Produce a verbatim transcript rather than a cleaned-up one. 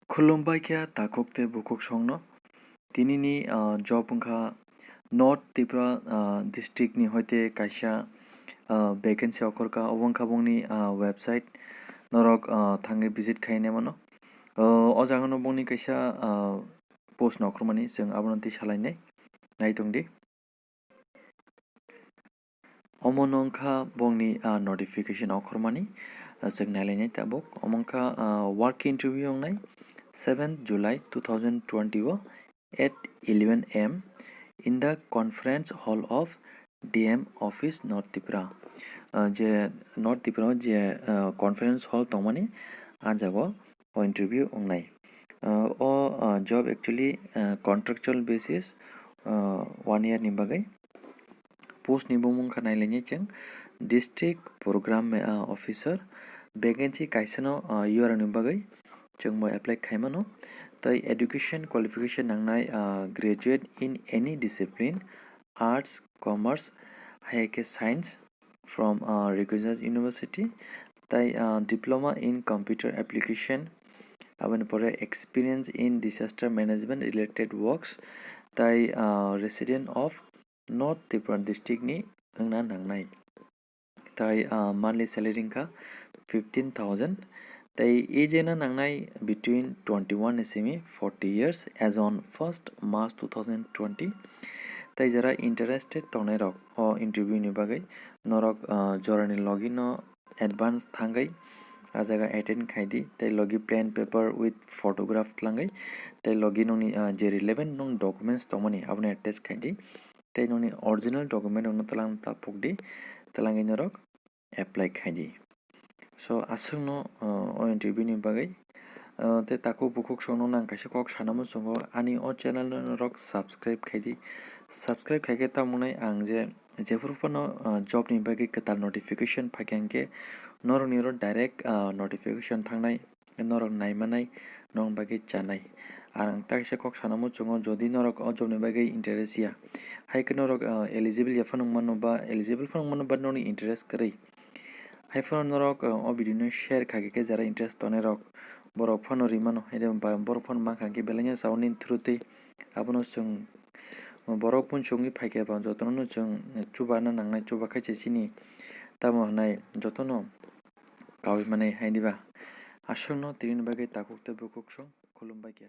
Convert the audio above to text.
Khulumbai khe takhuk tei bukhuk songno. Tinini, ah, job wngkha North Tripura, ah, district ni hoite kaisa, ah, vacancy okhorkha, obo wngkha bongni, ah, website. Norok, ah, thangwi visit khaina mano. Ah, o jaga no bongni kaisa, ah, post no okhormani, chwng abono twi salainai. Naitongdi. Omo no wngkha bongni, ah, notification okhormani, ah, chwng nailainai tabuk. Omo wngkha, ah, work interview wngnai seventh July two thousand twenty o at eleven A M in the conference hall of D M office North Tripura. Ah, je North Tripura o je, ah, conference hall tongmani, ah jago o interview wngnai. Ah, o, ah, job actually, ah, contractual basis, ah, one year ni bagwi. Post ni bumung kha nailainai chwng district program, ah, officer. Vacancy kaisa no, ah, U R ni bagwi chwng bo apply khaimano. Tai education qualification nangnai, ah, graduate in any discipline, arts, commerce, hai khe science from, ah, recognized university. Tai, ah, diploma in computer application, aboni pore experience in disaster management related works, tai, ah, resident of North Tripura district ni wngna nangnai. Tai, ah, monthly salary wngkha fifteen thousand. Tai age na nangnai between twenty-one ni simi forty years as on first March two thousand twenty. Tai jara interested tongnai rok o interview ni bagwi norok, ah, jorani logi no advance thangwi ah jaga attend khaidi, tei logi plan paper with photograph tlangwi, tei logi nokni, ah, je relevant nong documents tongmani abono attach khaidi, tei nokni original document rokno tlang ta phukdi, tlangwi norok apply khaidi. So, aswkno, ah, o interview ni bagwi, ah, tei takhuk bukhuk songno nang kaisa kok sana muchungo, ani o channel no norok subscribe khaidi. Subscribe khaikhe tamo wngnai ang je, jephuru phano, ah, job ni bagwi kwtal notification phaikha hwnkhe norokni oro direct, ah, notification thangnai, norok naimanai, norok bagwi chanai. Ang ta kaisa kok sana muchungo, jodi norok o job ni bagwi interest ya, hai khe norok, ah, eligible ya phano wngmano ba eligible phano wngmano, but norokni interest kwrwi, hai phano norok, ah, o video no share khaikhe jara interest tongnai rok, borok phano rimano, hai de ba borok phano mankha hwnkhe belai no sao nini through twi. Abono chwng borok phone chugwi phaikhe ba jotono no chwng chuba na nangnai, chuba khe se chini tamo hwnai jotono kaui manai hai diba. Aswkno tini bagwi takhuk tei bukhuk song khulumbai khe.